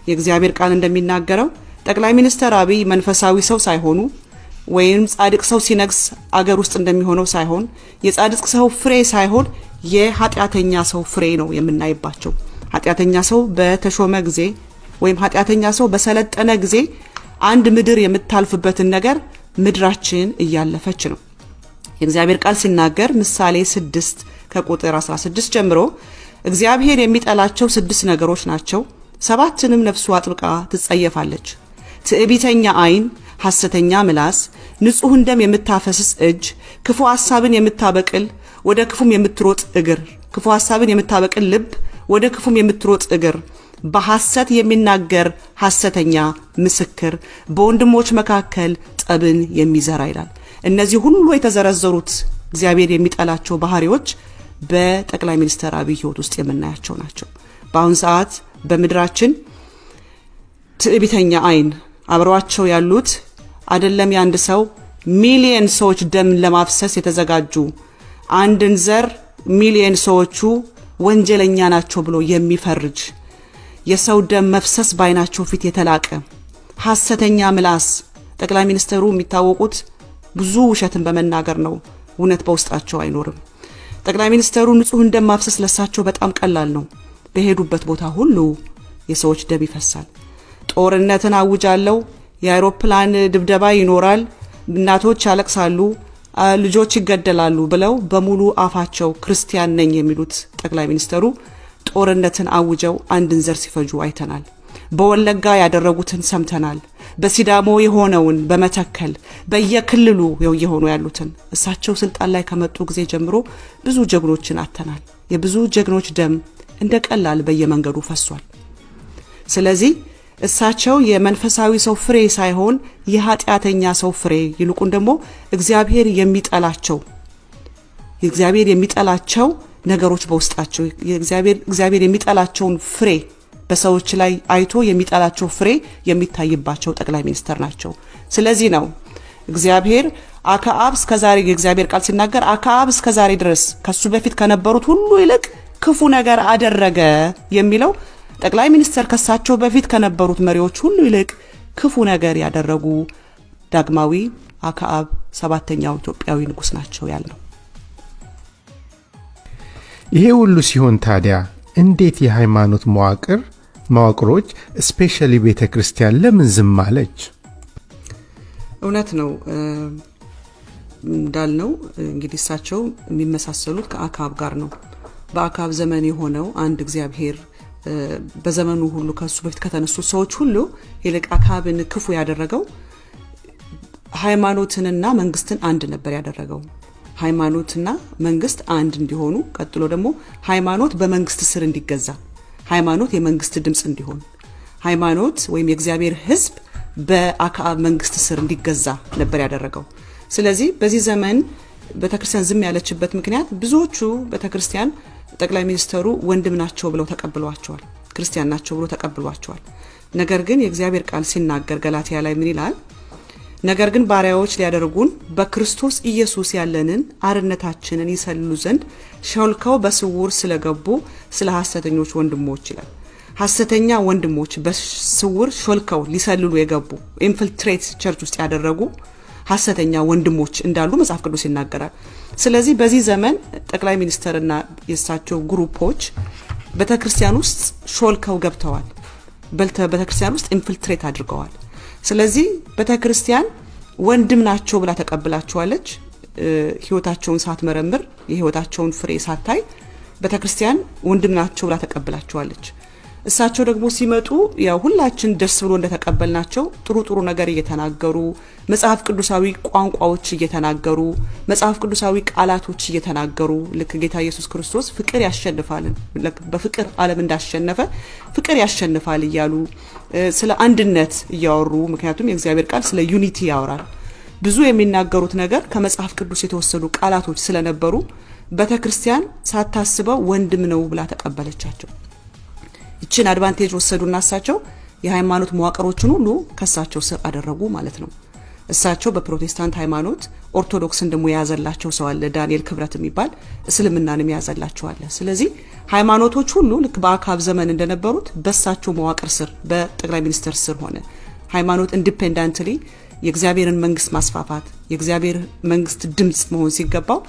የእግዚአብሔር ቃል እንደሚናገረው ጠቅላይ ሚኒስትር አብይ መንፈሳዊ ሰው ሳይሆኑ ወይም ጻድቅ ሰው ሲነግስ አገር ውስጥ እንደሚሆነው ሳይሆን፣ የጻድቅ ሰው ፍሬ ሳይሆን የኃጢአተኛ ሰው ፍሬ ነው የምናይባቸው። ኃጢአተኛ ሰው በተሾመ ጊዜ ወይም ኃጢአተኛ ሰው በሰለጠነ ጊዜ አንድ ምድር የምታልፍበትን ነገር ምድራችን እያለፈች ነው። የእግዚአብሔር ቃል ሲናገር ምሳሌ 6 ከቁጥር 16 ጀምሮ እግዚአብሔር የሚጠላቸው ስድስት ነገሮች ናቸው፣ ሰባትንም ነፍሱ አጥብቃ ትጸየፋለች። ትዕቢተኛ ዓይን፣ ሐሰተኛ ምላስ፣ ንጹሕን ደም የምታፈስስ እጅ፣ ክፉ ሐሳብን የምታበቅል ወደ ክፉም የምትሮጥ እግር፣ ክፉ ሐሳብን የምታበቅል ልብ፣ ወደ ክፉም የምትሮጥ እግር፣ በሐሰት የሚናገር ሐሰተኛ ምስክር፣ በወንድሞች መካከል ጠብን የሚዘራ ይላል። እነዚህ ሁሉ የተዘረዘሩት እግዚአብሔር የሚጠላቸው ባህሪዎች በጠቅላይ ሚኒስትር አብይ ሕይወት ውስጥ የምናያቸው ናቸው። በአሁን ሰዓት በምድራችን ትዕቢተኛ ዓይን፣ አብረዋቸው ያሉት አይደለም የአንድ ሰው፣ ሚሊየን ሰዎች ደም ለማፍሰስ የተዘጋጁ፣ አንድን ዘር ሚሊየን ሰዎቹ ወንጀለኛ ናቸው ብሎ የሚፈርጅ፣ የሰው ደም መፍሰስ በዓይናቸው ፊት የተላቀ፣ ሐሰተኛ ምላስ። ጠቅላይ ሚኒስትሩ የሚታወቁት ብዙ ውሸትን በመናገር ነው። እውነት በውስጣቸው አይኖርም። ጠቅላይ ሚኒስትሩ ንጹሕን ደም ማፍሰስ ለሳቸው በጣም ቀላል ነው። በሄዱበት ቦታ ሁሉ የሰዎች ደም ይፈሳል። ጦርነትን አውጃለሁ፣ የአውሮፕላን ድብደባ ይኖራል፣ እናቶች ያለቅሳሉ፣ ልጆች ይገደላሉ ብለው በሙሉ አፋቸው ክርስቲያን ነኝ የሚሉት ጠቅላይ ሚኒስትሩ ጦርነትን አውጀው አንድን ዘር ሲፈጁ አይተናል። በወለጋ ያደረጉትን ሰምተናል። በሲዳሞ የሆነውን፣ በመተከል፣ በየክልሉ እየሆኑ ያሉትን፣ እሳቸው ስልጣን ላይ ከመጡ ጊዜ ጀምሮ ብዙ ጀግኖችን አጥተናል። የብዙ ጀግኖች ደም እንደ ቀላል በየመንገዱ ፈሷል። ስለዚህ እሳቸው የመንፈሳዊ ሰው ፍሬ ሳይሆን የኃጢአተኛ ሰው ፍሬ፣ ይልቁን ደግሞ እግዚአብሔር የሚጠላቸው ነገሮች በውስጣቸው፣ እግዚአብሔር የሚጠላቸውን ፍሬ በሰዎች ላይ አይቶ የሚጠላቸው ፍሬ የሚታይባቸው ጠቅላይ ሚኒስትር ናቸው። ስለዚህ ነው እግዚአብሔር አክዓብ እስከ ዛሬ፣ የእግዚአብሔር ቃል ሲናገር አክዓብ እስከ ዛሬ ድረስ ከሱ በፊት ከነበሩት ሁሉ ይልቅ ክፉ ነገር አደረገ የሚለው። ጠቅላይ ሚኒስትር ከሳቸው በፊት ከነበሩት መሪዎች ሁሉ ይልቅ ክፉ ነገር ያደረጉ ዳግማዊ አክዓብ ሰባተኛው ኢትዮጵያዊ ንጉሥ ናቸው ያልነው። ይሄ ሁሉ ሲሆን ታዲያ እንዴት የሃይማኖት መዋቅሮች especially ቤተ ክርስቲያን ለምን ዝም አለች? እውነት ነው፣ እንዳልነው እንግዲህ እሳቸው የሚመሳሰሉት ከአክዓብ ጋር ነው። በአክዓብ ዘመን የሆነው አንድ እግዚአብሔር በዘመኑ ሁሉ ከሱ በፊት ከተነሱ ሰዎች ሁሉ ይልቅ አክዓብን ክፉ ያደረገው ሃይማኖትንና መንግስትን አንድ ነበር ያደረገው። ሃይማኖትና መንግስት አንድ እንዲሆኑ፣ ቀጥሎ ደግሞ ሃይማኖት በመንግስት ስር እንዲገዛ፣ ሃይማኖት የመንግስት ድምፅ እንዲሆን፣ ሃይማኖት ወይም የእግዚአብሔር ሕዝብ በአክዓብ መንግስት ስር እንዲገዛ ነበር ያደረገው። ስለዚህ በዚህ ዘመን ቤተክርስቲያን ዝም ያለችበት ምክንያት ብዙዎቹ ቤተክርስቲያን ጠቅላይ ሚኒስትሩ ወንድም ናቸው ብለው ተቀብሏቸዋል፣ ክርስቲያን ናቸው ብሎ ተቀብሏቸዋል። ነገር ግን የእግዚአብሔር ቃል ሲናገር ገላትያ ላይ ምን ይላል? ነገር ግን ባሪያዎች ሊያደርጉን በክርስቶስ ኢየሱስ ያለንን አርነታችንን ይሰልሉ ዘንድ ሾልከው በስውር ስለገቡ ስለ ሐሰተኞች ወንድሞች ይላል። ሐሰተኛ ወንድሞች በስውር ሾልከው ሊሰልሉ የገቡ፣ infiltrate church ውስጥ ያደረጉ ሐሰተኛ ወንድሞች እንዳሉ መጽሐፍ ቅዱስ ይናገራል። ስለዚህ በዚህ ዘመን ጠቅላይ ሚኒስትርና የእሳቸው group ኦች ቤተክርስቲያን ውስጥ ሾልከው ገብተዋል። ቤተክርስቲያን ውስጥ infiltrate አድርገዋል። ስለዚህ ቤተክርስቲያን ወንድም ናቸው ብላ ተቀብላቸዋለች። ህይወታቸውን ሳትመረምር፣ የህይወታቸውን ፍሬ ሳታይ ቤተክርስቲያን ወንድም ናቸው ብላ ተቀብላቸዋለች። እሳቸው ደግሞ ሲመጡ ያው ሁላችን ደስ ብሎ እንደተቀበልናቸው ጥሩ ጥሩ ነገር እየተናገሩ፣ መጽሐፍ ቅዱሳዊ ቋንቋዎች እየተናገሩ፣ መጽሐፍ ቅዱሳዊ ቃላቶች እየተናገሩ፣ ልክ ጌታ ኢየሱስ ክርስቶስ ፍቅር ያሸንፋልን፣ በፍቅር ዓለም እንዳሸነፈ ፍቅር ያሸንፋል እያሉ ስለ አንድነት እያወሩ፣ ምክንያቱም የእግዚአብሔር ቃል ስለ unity ያወራል። ብዙ የሚናገሩት ነገር ከመጽሐፍ ቅዱስ የተወሰዱ ቃላቶች ስለነበሩ ቤተ ክርስቲያን ሳታስበው ወንድም ነው ብላ ተቀበለቻቸው። ይችን advantage ወሰዱና እሳቸው የሃይማኖት መዋቅሮችን ሁሉ ከሳቸው ስር አደረጉ ማለት ነው። እሳቸው በፕሮቴስታንት ሃይማኖት፣ ኦርቶዶክስን ደግሞ የያዘላቸው ሰው አለ፣ ዳንኤል ክብረት የሚባል፣ እስልምናንም የያዘላቸው አለ። ስለዚህ ሃይማኖቶች ሁሉ ልክ በአካብ ዘመን እንደነበሩት በእሳቸው መዋቅር ስር፣ በጠቅላይ ሚኒስትር ስር ሆነ። ሃይማኖት independently የእግዚአብሔርን መንግስት ማስፋፋት፣ የእግዚአብሔር መንግስት ድምፅ መሆን ሲገባው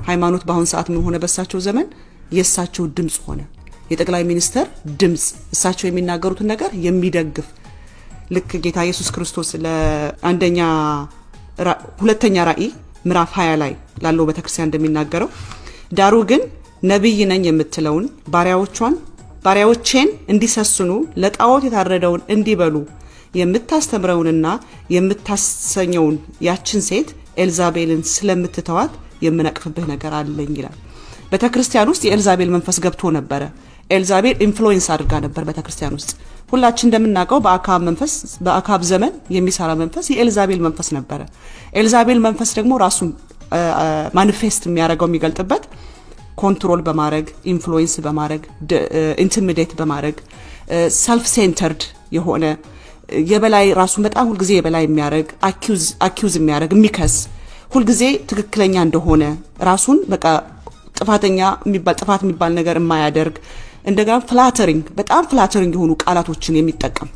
ሃይማኖት በአሁን ሰዓት ምን ሆነ? በእሳቸው ዘመን የእሳቸው ድምፅ ሆነ። የጠቅላይ ሚኒስተር ድምፅ፣ እሳቸው የሚናገሩትን ነገር የሚደግፍ፣ ልክ ጌታ ኢየሱስ ክርስቶስ ለአንደኛ ሁለተኛ ራእይ ምዕራፍ 20 ላይ ላለው ቤተክርስቲያን እንደሚናገረው፣ ዳሩ ግን ነቢይ ነኝ የምትለውን ባሪያዎቿን ባሪያዎቼን እንዲሰስኑ፣ ለጣዖት የታረደውን እንዲበሉ የምታስተምረውንና የምታሰኘውን ያችን ሴት ኤልዛቤልን ስለምትተዋት የምነቅፍብህ ነገር አለኝ ይላል። ቤተ ክርስቲያን ውስጥ የኤልዛቤል መንፈስ ገብቶ ነበረ። ኤልዛቤል influence አድርጋ ነበር ቤተ ክርስቲያን ውስጥ። ሁላችን እንደምናውቀው በአካብ መንፈስ፣ በአካብ ዘመን የሚሰራ መንፈስ የኤልዛቤል መንፈስ ነበረ። ኤልዛቤል መንፈስ ደግሞ ራሱን manifest የሚያደርገው፣ የሚገልጥበት control በማድረግ፣ influence በማድረግ፣ intimidate በማድረግ፣ self centered የሆነ፣ የበላይ፣ ራሱን በጣም ሁልጊዜ የበላይ የሚያደርግ፣ accuse የሚያደርግ፣ የሚከስ፣ ሁልጊዜ ትክክለኛ እንደሆነ ራሱን በቃ ጥፋተኛ የሚባል፣ ጥፋት የሚባል ነገር የማያደርግ፣ እንደገና flattering፣ በጣም flattering የሆኑ ቃላቶችን የሚጠቀም።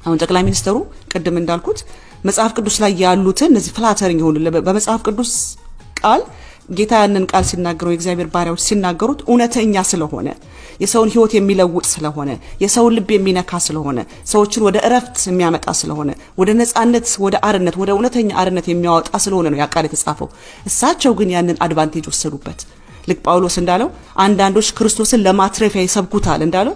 አሁን ጠቅላይ ሚኒስትሩ ቅድም እንዳልኩት መጽሐፍ ቅዱስ ላይ ያሉትን እነዚህ flattering የሆኑ፣ በመጽሐፍ ቅዱስ ቃል ጌታ ያንን ቃል ሲናገረው፣ የእግዚአብሔር ባሪያዎች ሲናገሩት እውነተኛ ስለሆነ፣ የሰውን ሕይወት የሚለውጥ ስለሆነ፣ የሰውን ልብ የሚነካ ስለሆነ፣ ሰዎችን ወደ እረፍት የሚያመጣ ስለሆነ፣ ወደ ነፃነት፣ ወደ አርነት፣ ወደ እውነተኛ አርነት የሚያወጣ ስለሆነ ነው ያ ቃል የተጻፈው። እሳቸው ግን ያንን advantage ወሰዱበት። ልክ ጳውሎስ እንዳለው አንዳንዶች ክርስቶስን ለማትረፊያ ይሰብኩታል እንዳለው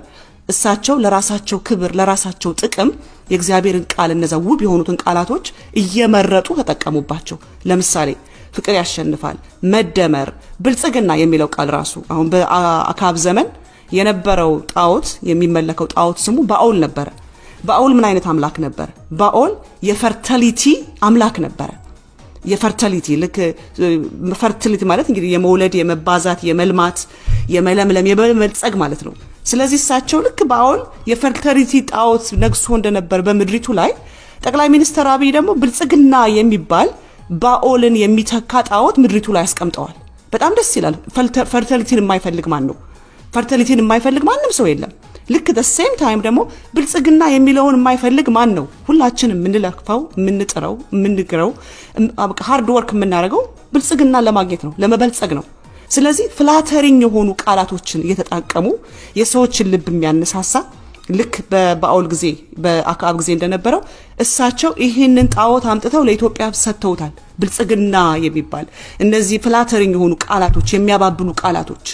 እሳቸው ለራሳቸው ክብር፣ ለራሳቸው ጥቅም የእግዚአብሔርን ቃል እነዛ ውብ የሆኑትን ቃላቶች እየመረጡ ተጠቀሙባቸው። ለምሳሌ ፍቅር ያሸንፋል፣ መደመር፣ ብልጽግና የሚለው ቃል ራሱ አሁን በአካብ ዘመን የነበረው ጣዖት፣ የሚመለከው ጣዖት ስሙ ባኦል ነበረ። ባኦል ምን አይነት አምላክ ነበር? ባኦል የ fertility አምላክ ነበረ። የ fertility፣ ልክ fertility ማለት እንግዲህ የመውለድ፣ የመባዛት፣ የመልማት፣ የመለምለም፣ የመበልጸግ ማለት ነው። ስለዚህ እሳቸው ልክ ባኦል የ fertility ጣዖት ነግሶ እንደነበር በምድሪቱ ላይ፣ ጠቅላይ ሚኒስትር አብይ ደግሞ ብልጽግና የሚባል ባኦልን የሚተካ ጣዖት ምድሪቱ ላይ አስቀምጠዋል። በጣም ደስ ይላል። Fertility ን የማይፈልግ ማን ነው? Fertility ን የማይፈልግ ማንም ሰው የለም። ልክ the same time ደግሞ ብልጽግና የሚለውን የማይፈልግ ማን ነው? ሁላችን የምንለፋው፣ የምንጥረው፣ የምንግረው፣ hard work የምናደርገው ብልጽግና ለማግኘት ነው፣ ለመበልጸግ ነው። ስለዚህ flattering የሆኑ ቃላቶችን እየተጠቀሙ የሰዎችን ልብ የሚያነሳሳ፣ ልክ በባኦል ጊዜ፣ በአክዓብ ጊዜ እንደነበረው እሳቸው ይህንን ጣዖት አምጥተው ለኢትዮጵያ ሰጥተውታል። ብልጽግና የሚባል እነዚህ flattering የሆኑ ቃላቶች፣ የሚያባብሉ ቃላቶች፣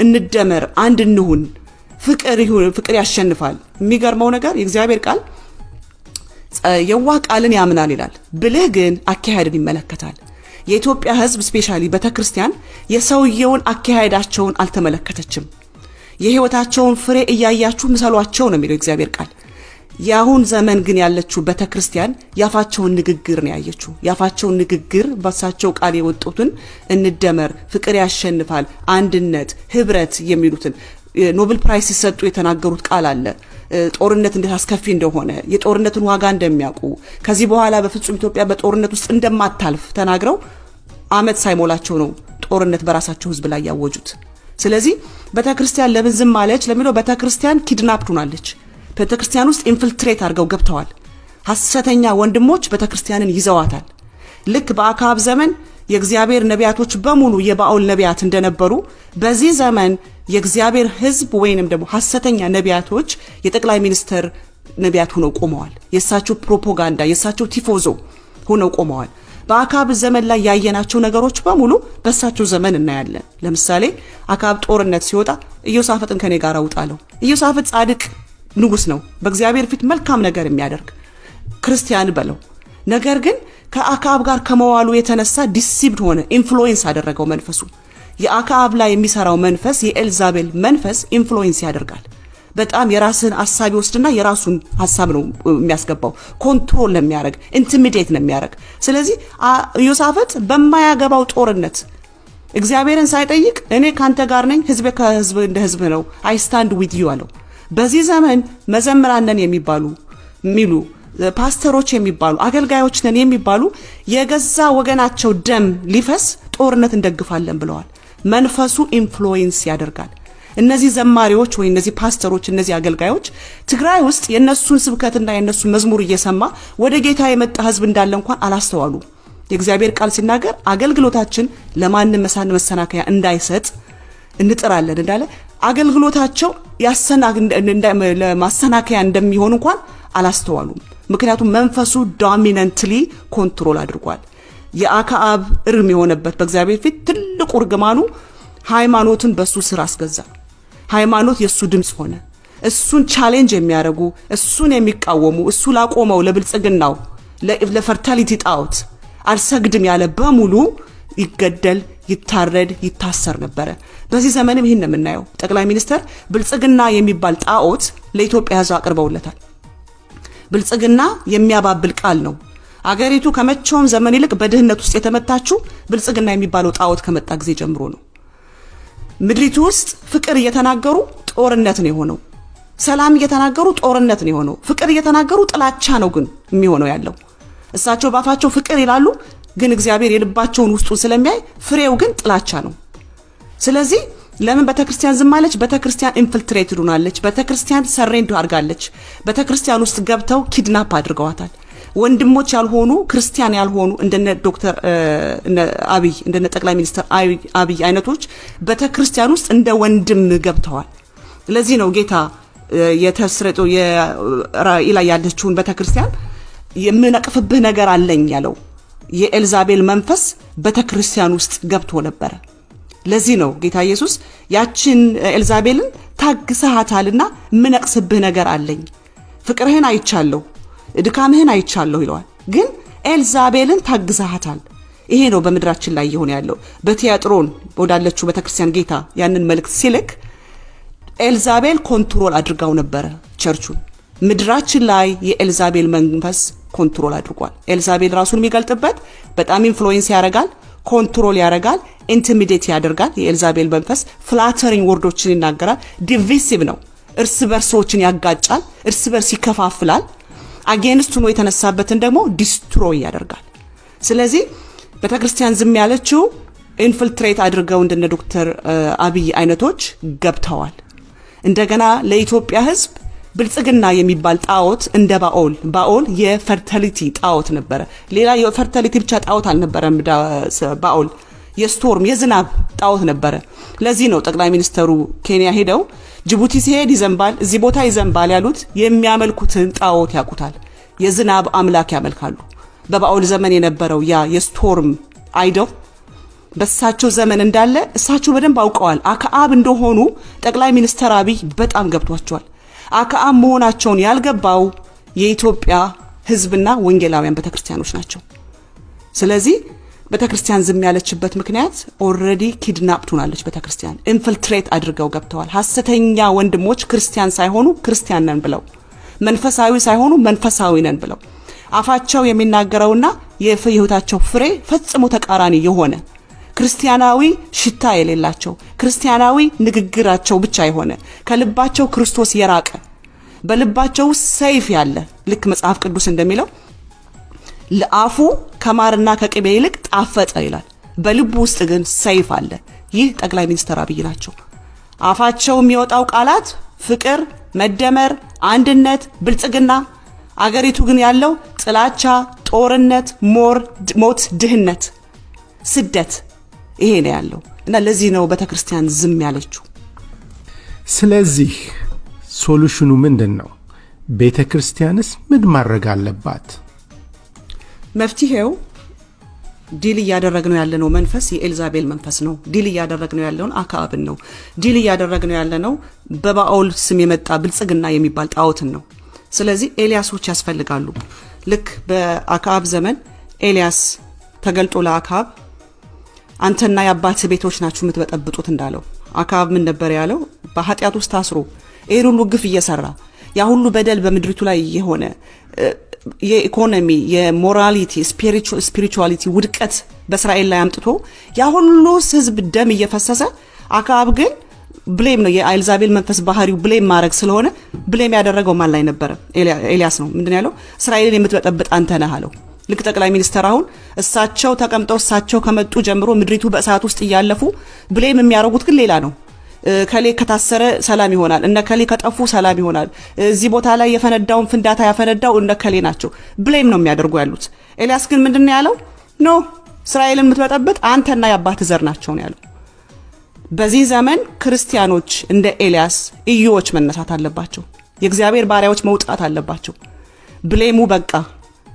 እንደመር፣ አንድ እንሁን፣ ፍቅር ይሁን፣ ፍቅር ያሸንፋል። የሚገርመው ነገር የእግዚአብሔር ቃል የዋህ ቃልን ያምናል ይላል፣ ብልህ ግን አካሄድን ይመለከታል። የኢትዮጵያ ሕዝብ specially ቤተክርስቲያን የሰውየውን አካሄዳቸውን አልተመለከተችም። የህይወታቸውን ፍሬ እያያችሁ ምሰሏቸው ነው የሚለው እግዚአብሔር ቃል። የአሁን ዘመን ግን ያለችው ቤተክርስቲያን ያፋቸውን ንግግር ነው ያየችው። ያፋቸውን ንግግር፣ በሳቸው ቃል የወጡትን እንደመር፣ ፍቅር ያሸንፋል፣ አንድነት፣ ህብረት የሚሉትን፣ Nobel Prize ሲሰጡ የተናገሩት ቃል አለ። ጦርነት እንዴት አስከፊ እንደሆነ፣ የጦርነትን ዋጋ እንደሚያውቁ፣ ከዚህ በኋላ በፍጹም ኢትዮጵያ በጦርነት ውስጥ እንደማታልፍ ተናግረው አመት ሳይሞላቸው ነው ጦርነት በራሳቸው ህዝብ ላይ ያወጁት። ስለዚህ ቤተክርስቲያን ለምን ዝም አለች ለሚለው ቤተክርስቲያን kidnapped ሆናለች። ቤተክርስቲያን ውስጥ infiltrate አድርገው ገብተዋል። ሐሰተኛ ወንድሞች ቤተክርስቲያንን ይዘዋታል። ልክ በአክዓብ ዘመን የእግዚአብሔር ነቢያቶች በሙሉ የባኦል ነቢያት እንደነበሩ በዚህ ዘመን የእግዚአብሔር ሕዝብ ወይንም ደግሞ ሐሰተኛ ነቢያቶች የጠቅላይ ሚኒስትር ነቢያት ሆነው ቆመዋል። የእሳቸው ፕሮፓጋንዳ፣ የእሳቸው ቲፎዞ ሆነው ቆመዋል። በአክዓብ ዘመን ላይ ያየናቸው ነገሮች በሙሉ በእሳቸው ዘመን እናያለን። ለምሳሌ አክዓብ ጦርነት ሲወጣ ኢዮሳፍጥን ከኔ ጋር ውጣ አለው። ኢዮሳፍጥ ጻድቅ ንጉስ ነው፣ በእግዚአብሔር ፊት መልካም ነገር የሚያደርግ ክርስቲያን በለው። ነገር ግን ከአክዓብ ጋር ከመዋሉ የተነሳ deceived ሆነ፣ influence አደረገው መንፈሱ። የአክዓብ ላይ የሚሰራው መንፈስ፣ የኤልዛቤል መንፈስ influence ያደርጋል። በጣም የራስህን ሀሳብ ይወስድና የራሱን ሀሳብ ነው የሚያስገባው። Control ነው የሚያደርግ፣ intimidate ነው የሚያደርግ። ስለዚህ ኢዮሳፍጥ በማያገባው ጦርነት እግዚአብሔርን ሳይጠይቅ እኔ ካንተ ጋር ነኝ፣ ህዝቤ ከህዝብ እንደ ህዝብ ነው፣ I stand with you አለው። በዚህ ዘመን መዘምራን ነን የሚባሉ የሚሉ ፓስተሮች የሚባሉ፣ አገልጋዮች ነን የሚባሉ የገዛ ወገናቸው ደም ሊፈስ ጦርነት እንደግፋለን ብለዋል። መንፈሱ influence ያደርጋል። እነዚህ ዘማሪዎች ወይ እነዚህ ፓስተሮች፣ እነዚህ አገልጋዮች ትግራይ ውስጥ የእነሱን ስብከትና የእነሱን መዝሙር እየሰማ ወደ ጌታ የመጣ ህዝብ እንዳለ እንኳን አላስተዋሉ። የእግዚአብሔር ቃል ሲናገር አገልግሎታችን ለማንም መሰናከያ እንዳይሰጥ እንጥራለን እንዳለ አገልግሎታቸው ለማሰናከያ እንደሚሆን እንኳን አላስተዋሉም። ምክንያቱም መንፈሱ dominantly control አድርጓል። የአክዓብ እርም የሆነበት በእግዚአብሔር ፊት ትልቁ እርግማኑ ሃይማኖትን በሱ ስር አስገዛ። ሃይማኖት የእሱ ድምፅ ሆነ። እሱን challenge የሚያደርጉ፣ እሱን የሚቃወሙ፣ እሱ ላቆመው ለብልጽግናው ለ fertility ጣዖት አልሰግድም ያለ በሙሉ ይገደል፣ ይታረድ፣ ይታሰር ነበረ። በዚህ ዘመንም ይህን ነው የምናየው። ጠቅላይ ሚኒስትር ብልጽግና የሚባል ጣዖት ለኢትዮጵያ ሕዝብ አቅርበውለታል። ብልጽግና የሚያባብል ቃል ነው። አገሪቱ ከመቼውም ዘመን ይልቅ በድህነት ውስጥ የተመታችው ብልጽግና የሚባለው ጣዖት ከመጣ ጊዜ ጀምሮ ነው። ምድሪቱ ውስጥ ፍቅር እየተናገሩ ጦርነት ነው የሆነው። ሰላም እየተናገሩ ጦርነት ነው የሆነው። ፍቅር እየተናገሩ ጥላቻ ነው ግን የሚሆነው ያለው። እሳቸው ባፋቸው ፍቅር ይላሉ፣ ግን እግዚአብሔር የልባቸውን ውስጡን ስለሚያይ ፍሬው ግን ጥላቻ ነው። ስለዚህ ለምን ቤተክርስቲያን ዝም አለች? ቤተክርስቲያን infiltrated ሆናለች። ቤተክርስቲያን surrender አድርጋለች። ቤተክርስቲያን ውስጥ ገብተው kidnap አድርገዋታል። ወንድሞች ያልሆኑ፣ ክርስቲያን ያልሆኑ እንደነ ዶክተር አብይ፣ እንደነ ጠቅላይ ሚኒስትር አብይ አይነቶች ቤተክርስቲያን ውስጥ እንደ ወንድም ገብተዋል። ለዚህ ነው ጌታ የተስረጦ የራእይ ላይ ያለችውን ቤተክርስቲያን የምነቅፍብህ ነገር አለኝ ያለው። የኤልዛቤል መንፈስ ቤተክርስቲያን ውስጥ ገብቶ ነበረ። ለዚህ ነው ጌታ ኢየሱስ ያችን ኤልዛቤልን ታግሰሃታልና የምነቅስብህ ነገር አለኝ፣ ፍቅርህን አይቻለሁ፣ ድካምህን አይቻለሁ ይለዋል። ግን ኤልዛቤልን ታግሰሃታል። ይሄ ነው በምድራችን ላይ እየሆነ ያለው። በቲያጥሮን ወዳለችው ቤተክርስቲያን ጌታ ያንን መልእክት ሲልክ ኤልዛቤል control አድርጋው ነበረ ቸርቹን። ምድራችን ላይ የኤልዛቤል መንፈስ control አድርጓል። ኤልዛቤል ራሱን የሚገልጥበት በጣም influence ያደርጋል፣ control ያደርጋል፣ intimidate ያደርጋል። የኤልዛቤል መንፈስ flattering word ኦችን ይናገራል። Divisive ነው። እርስ በርሶችን ያጋጫል፣ እርስ በርስ ይከፋፍላል። Against ሆኖ የተነሳበትን ደግሞ destroy ያደርጋል። ስለዚህ ቤተክርስቲያን ዝም ያለችው infiltrate አድርገው እንደነ ዶክተር አብይ አይነቶች ገብተዋል። እንደገና ለኢትዮጵያ ሕዝብ ብልጽግና የሚባል ጣዖት እንደ ባኦል፣ ባኦል የ fertility ጣዖት ነበረ። ሌላ የ fertility ብቻ ጣዖት አልነበረም። ባኦል የ storm፣ የዝናብ ጣዖት ነበረ። ለዚህ ነው ጠቅላይ ሚኒስተሩ ኬንያ ሄደው ጅቡቲ ሲሄድ ይዘንባል፣ እዚህ ቦታ ይዘንባል ያሉት። የሚያመልኩትን ጣዖት ያውቁታል። የዝናብ አምላክ ያመልካሉ። በባኦል ዘመን የነበረው ያ የ storm idol በእሳቸው ዘመን እንዳለ እሳቸው በደንብ አውቀዋል። አክዓብ እንደሆኑ ጠቅላይ ሚኒስትር አብይ በጣም ገብቷቸዋል። አክዓብ መሆናቸውን ያልገባው የኢትዮጵያ ሕዝብና ወንጌላውያን ቤተክርስቲያኖች ናቸው። ስለዚህ ቤተክርስቲያን ዝም ያለችበት ምክንያት already kidnapped ሆናለች። ቤተክርስቲያን infiltrate አድርገው ገብተዋል። ሐሰተኛ ወንድሞች ክርስቲያን ሳይሆኑ ክርስቲያን ነን ብለው፣ መንፈሳዊ ሳይሆኑ መንፈሳዊ ነን ብለው፣ አፋቸው የሚናገረውና የህይወታቸው ፍሬ ፈጽሞ ተቃራኒ የሆነ፣ ክርስቲያናዊ ሽታ የሌላቸው፣ ክርስቲያናዊ ንግግራቸው ብቻ የሆነ፣ ከልባቸው ክርስቶስ የራቀ፣ በልባቸው ሰይፍ ያለ፣ ልክ መጽሐፍ ቅዱስ እንደሚለው ለአፉ ከማርና ከቅቤ ይልቅ ጣፈጠ ይላል። በልቡ ውስጥ ግን ሰይፍ አለ። ይህ ጠቅላይ ሚኒስትር አብይ ናቸው። አፋቸው የሚወጣው ቃላት ፍቅር፣ መደመር፣ አንድነት፣ ብልጽግና፣ አገሪቱ ግን ያለው ጥላቻ፣ ጦርነት፣ ሞት፣ ድህነት፣ ስደት ይሄ ነው ያለው እና ለዚህ ነው ቤተክርስቲያን ዝም ያለችው። ስለዚህ solution ኑ ምንድን ነው? ቤተ ክርስቲያንስ ምን ማድረግ አለባት? መፍትሄው deal እያደረግነው ያለነው መንፈስ የኤልዛቤል መንፈስ ነው። Deal እያደረግነው ያለውን አክዓብን ነው። Deal እያደረግነው ያለነው በባኦል ስም የመጣ ብልጽግና የሚባል ጣዖትን ነው። ስለዚህ ኤልያሶች ያስፈልጋሉ። ልክ በአክዓብ ዘመን ኤልያስ ተገልጦ ለአክዓብ አንተና የአባትህ ቤቶች ናችሁ የምትበጠብጡት እንዳለው፣ አክዓብ ምን ነበር ያለው? በኃጢአት ውስጥ ታስሮ ይህን ሁሉ ግፍ እየሰራ፣ ያ ሁሉ በደል በምድሪቱ ላይ የሆነ፣ የኢኮኖሚ፣ የ morality፣ spirituality ውድቀት በእስራኤል ላይ አምጥቶ ያ ሁሉ ህዝብ ደም እየፈሰሰ አክዓብ ግን Blame ነው። የኤልዛቤል መንፈስ ባህሪው blame ማድረግ ስለሆነ blame ያደረገው ማን ላይ ነበረ? ኤልያስ ነው። ምንድን ያለው? እስራኤልን የምትበጠብጥ አንተ ነህ አለው። ልክ ጠቅላይ ሚኒስተር አሁን እሳቸው ተቀምጠው እሳቸው ከመጡ ጀምሮ ምድሪቱ በእሳት ውስጥ እያለፉ blame የሚያደርጉት ግን ሌላ ነው። እከሌ ከታሰረ ሰላም ይሆናል፣ እነ እከሌ ከጠፉ ሰላም ይሆናል፣ እዚህ ቦታ ላይ የፈነዳውን ፍንዳታ ያፈነዳው እነ እከሌ ናቸው። Blame ነው የሚያደርጉ ያሉት። ኤልያስ ግን ምንድን ነው ያለው? No፣ እስራኤልን የምትበጠብጥ አንተና የአባትህ ዘር ናቸው ነው ያለው። በዚህ ዘመን ክርስቲያኖች እንደ ኤልያስ ኢዩዎች መነሳት አለባቸው። የእግዚአብሔር ባሪያዎች መውጣት አለባቸው። Blame ኡ በቃ።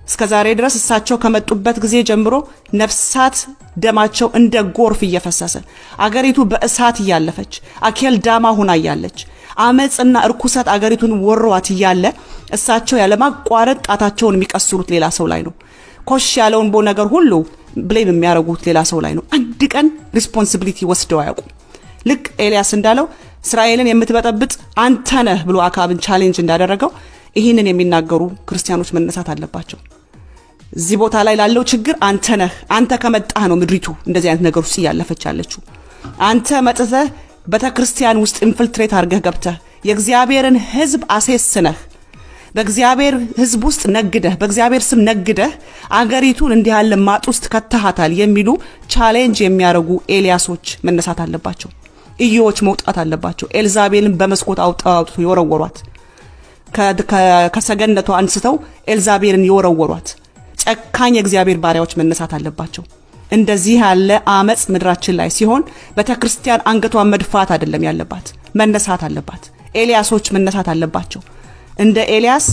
እስከ ዛሬ ድረስ እሳቸው ከመጡበት ጊዜ ጀምሮ ነፍሳት ደማቸው እንደ ጎርፍ እየፈሰሰ፣ አገሪቱ በእሳት እያለፈች፣ አኬል ዳማ ሆና እያለች፣ አመፅና እርኩሰት አገሪቱን ወሯት እያለ እሳቸው ያለማቋረጥ ጣታቸውን የሚቀስሩት ሌላ ሰው ላይ ነው። ኮሽ ያለውን ቦ ነገር ሁሉ blame የሚያደርጉት ሌላ ሰው ላይ ነው። አንድ ቀን responsibility ወስደው አያውቁም። ልክ ኤልያስ እንዳለው እስራኤልን የምትበጠብጥ አንተ ነህ ብሎ አክዓብን challenge እንዳደረገው ይህንን የሚናገሩ ክርስቲያኖች መነሳት አለባቸው። እዚህ ቦታ ላይ ላለው ችግር አንተ ነህ። አንተ ከመጣህ ነው ምድሪቱ እንደዚህ አይነት ነገር ውስጥ እያለፈች ያለችው። አንተ መጥተህ ቤተ ክርስቲያን ውስጥ infiltrate አድርገህ ገብተህ የእግዚአብሔርን ሕዝብ አሴስነህ፣ በእግዚአብሔር ሕዝብ ውስጥ ነግደህ፣ በእግዚአብሔር ስም ነግደህ አገሪቱን እንዲህ ያለ ማጥ ውስጥ ከተሃታል የሚሉ challenge የሚያደርጉ ኤልያሶች መነሳት አለባቸው። ኢዩዎች መውጣት አለባቸው። ኤልዛቤልን በመስኮት አውጥተው የወረወሯት፣ ከሰገነቷ አንስተው ኤልዛቤልን የወረወሯት ጨካኝ የእግዚአብሔር ባሪያዎች መነሳት አለባቸው። እንደዚህ ያለ አመፅ ምድራችን ላይ ሲሆን ቤተ ክርስቲያን አንገቷን መድፋት አይደለም ያለባት፣ መነሳት አለባት። ኤልያሶች መነሳት አለባቸው። እንደ ኤልያስ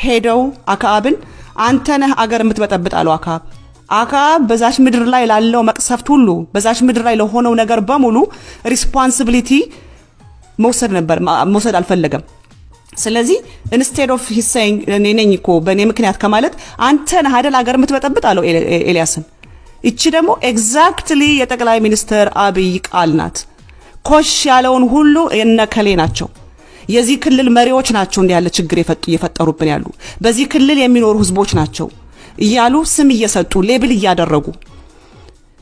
ሄደው አክዓብን አንተ ነህ አገር የምትበጠብጥ አለው አክዓብ። አክዓብ በዛች ምድር ላይ ላለው መቅሰፍት ሁሉ፣ በዛች ምድር ላይ ለሆነው ነገር በሙሉ responsibility መውሰድ ነበር መውሰድ አልፈለገም። ስለዚህ instead of he saying እኔ ነኝ እኮ በእኔ ምክንያት ከማለት አንተ ነህ አይደል አገር የምትበጠብጥ አለው ኤልያስን። ይቺ ደግሞ exactly የጠቅላይ ሚኒስትር አብይ ቃል ናት። ኮሽ ያለውን ሁሉ የነከሌ ናቸው፣ የዚህ ክልል መሪዎች ናቸው እንዲህ ያለ ችግር እየፈጠሩብን ያሉ፣ በዚህ ክልል የሚኖሩ ህዝቦች ናቸው እያሉ ስም እየሰጡ label እያደረጉ፣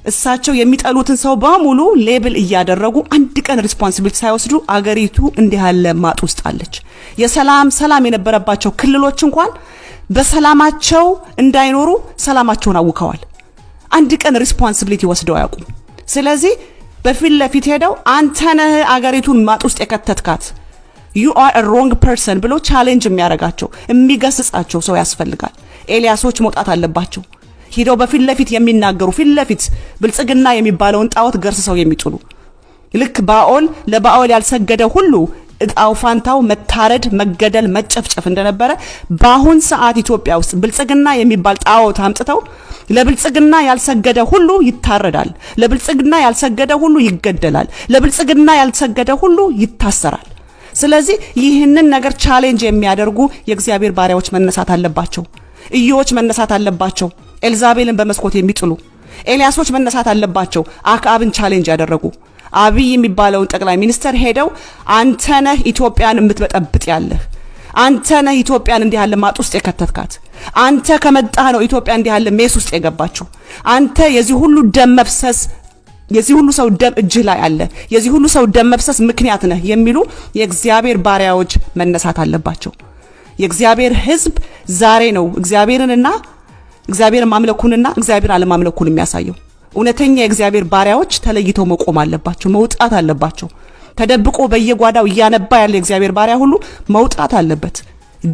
እሳቸው የሚጠሉትን ሰው በሙሉ label እያደረጉ አንድ ቀን responsibility ሳይወስዱ አገሪቱ እንዲህ ያለ ማጥ ውስጥ አለች። የሰላም ሰላም የነበረባቸው ክልሎች እንኳን በሰላማቸው እንዳይኖሩ ሰላማቸውን አውከዋል። አንድ ቀን responsibility ወስደው አያውቁም። ስለዚህ በፊት ለፊት ሄደው አንተ ነህ አገሪቱን ማጥ ውስጥ የከተትካት፣ you are a wrong person ብሎ challenge የሚያደርጋቸው፣ የሚገስጻቸው ሰው ያስፈልጋል። ኤልያሶች መውጣት አለባቸው። ሂደው በፊት ለፊት የሚናገሩ፣ ፊት ለፊት ብልጽግና የሚባለውን ጣዖት ገርስሰው የሚጥሉ፣ ልክ ባኦል ለባኦል ያልሰገደ ሁሉ እጣው ፋንታው መታረድ፣ መገደል፣ መጨፍጨፍ እንደነበረ በአሁን ሰዓት ኢትዮጵያ ውስጥ ብልጽግና የሚባል ጣዖት አምጥተው ለብልጽግና ያልሰገደ ሁሉ ይታረዳል፣ ለብልጽግና ያልሰገደ ሁሉ ይገደላል፣ ለብልጽግና ያልሰገደ ሁሉ ይታሰራል። ስለዚህ ይህንን ነገር challenge የሚያደርጉ የእግዚአብሔር ባሪያዎች መነሳት አለባቸው። ኢዩዎች መነሳት አለባቸው። ኤልዛቤልን በመስኮት የሚጥሉ ኤልያሶች መነሳት አለባቸው። አክዓብን challenge ያደረጉ፣ አብይ የሚባለውን ጠቅላይ ሚኒስተር ሄደው አንተ ነህ ኢትዮጵያን የምትበጠብጥ ያለህ፣ አንተ ነህ ኢትዮጵያን እንዲህ ያለ ማጥ ውስጥ የከተትካት፣ አንተ ከመጣህ ነው ኢትዮጵያ እንዲህ ያለ mess ውስጥ የገባችው፣ አንተ የዚህ ሁሉ ደም መፍሰስ፣ የዚህ ሁሉ ሰው ደም እጅህ ላይ አለ፣ የዚህ ሁሉ ሰው ደም መፍሰስ ምክንያት ነህ የሚሉ የእግዚአብሔር ባሪያዎች መነሳት አለባቸው። የእግዚአብሔር ሕዝብ ዛሬ ነው እግዚአብሔርንና እግዚአብሔርን ማምለኩንና እግዚአብሔር አለማምለኩን የሚያሳየው። እውነተኛ የእግዚአብሔር ባሪያዎች ተለይተው መቆም አለባቸው፣ መውጣት አለባቸው። ተደብቆ በየጓዳው እያነባ ያለ የእግዚአብሔር ባሪያ ሁሉ መውጣት አለበት።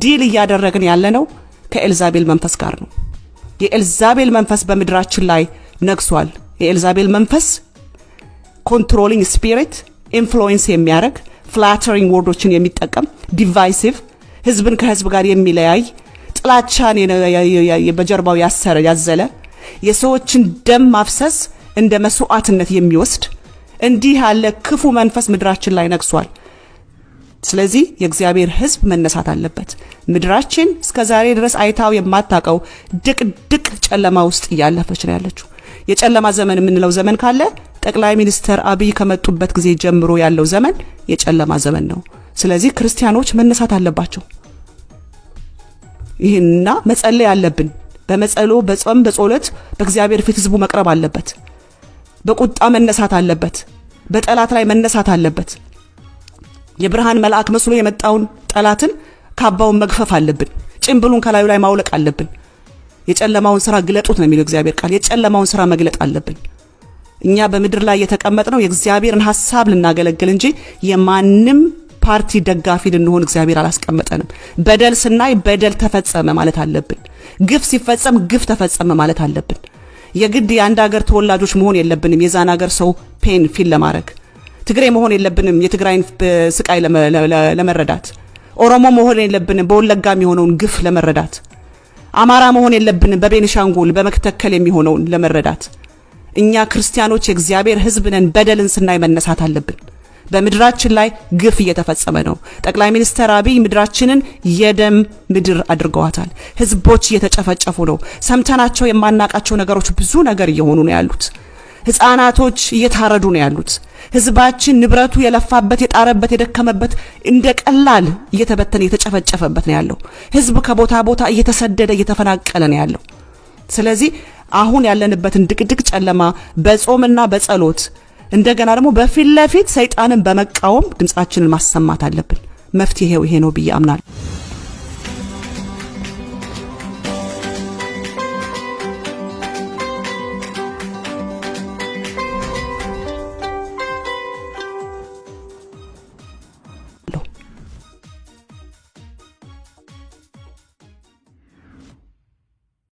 Deal እያደረግን ያለነው ከኤልዛቤል መንፈስ ጋር ነው። የኤልዛቤል መንፈስ በምድራችን ላይ ነግሷል። የኤልዛቤል መንፈስ controlling spirit፣ influence የሚያደርግ፣ flattering word ኦችን የሚጠቀም፣ divisive፣ ህዝብን ከህዝብ ጋር የሚለያይ፣ ጥላቻን በጀርባው ያሰረ ያዘለ፣ የሰዎችን ደም ማፍሰስ እንደ መስዋዕትነት የሚወስድ እንዲህ ያለ ክፉ መንፈስ ምድራችን ላይ ነግሷል። ስለዚህ የእግዚአብሔር ሕዝብ መነሳት አለበት። ምድራችን እስከ ዛሬ ድረስ አይታው የማታውቀው ድቅድቅ ጨለማ ውስጥ እያለፈች ነው ያለችው። የጨለማ ዘመን የምንለው ዘመን ካለ ጠቅላይ ሚኒስትር አብይ ከመጡበት ጊዜ ጀምሮ ያለው ዘመን የጨለማ ዘመን ነው። ስለዚህ ክርስቲያኖች መነሳት አለባቸው። ይህንና መጸለይ አለብን። በመጸሎ በጾም በጸሎት በእግዚአብሔር ፊት ህዝቡ መቅረብ አለበት። በቁጣ መነሳት አለበት። በጠላት ላይ መነሳት አለበት። የብርሃን መልአክ መስሎ የመጣውን ጠላትን ካባውን መግፈፍ አለብን። ጭንብሉን ከላዩ ላይ ማውለቅ አለብን። የጨለማውን ስራ ግለጡት ነው የሚለው እግዚአብሔር ቃል። የጨለማውን ስራ መግለጥ አለብን። እኛ በምድር ላይ የተቀመጥነው የእግዚአብሔርን ሐሳብ ልናገለግል እንጂ የማንም ፓርቲ ደጋፊ ልንሆን እግዚአብሔር አላስቀመጠንም። በደል ስናይ በደል ተፈጸመ ማለት አለብን። ግፍ ሲፈጸም ግፍ ተፈጸመ ማለት አለብን። የግድ የአንድ ሀገር ተወላጆች መሆን የለብንም የዛን ሀገር ሰው pain feel ለማድረግ። ትግሬ መሆን የለብንም የትግራይን ስቃይ ለመረዳት። ኦሮሞ መሆን የለብንም በወለጋ የሚሆነውን ግፍ ለመረዳት። አማራ መሆን የለብንም በቤኒሻንጉል በመተከል የሚሆነውን ለመረዳት። እኛ ክርስቲያኖች የእግዚአብሔር ሕዝብ ነን። በደልን ስናይ መነሳት አለብን። በምድራችን ላይ ግፍ እየተፈጸመ ነው። ጠቅላይ ሚኒስትር አብይ ምድራችንን የደም ምድር አድርገዋታል። ህዝቦች እየተጨፈጨፉ ነው። ሰምተናቸው የማናቃቸው ነገሮች ብዙ ነገር እየሆኑ ነው ያሉት። ህፃናቶች እየታረዱ ነው ያሉት። ህዝባችን ንብረቱ የለፋበት፣ የጣረበት፣ የደከመበት እንደ ቀላል እየተበተነ እየተጨፈጨፈበት ነው ያለው። ህዝብ ከቦታ ቦታ እየተሰደደ እየተፈናቀለ ነው ያለው። ስለዚህ አሁን ያለንበትን ድቅድቅ ጨለማ በጾምና በጸሎት፣ እንደገና ደግሞ በፊት ለፊት ሰይጣንን በመቃወም ድምፃችንን ማሰማት አለብን። መፍትሄው ይሄ ነው ብዬ አምናለሁ።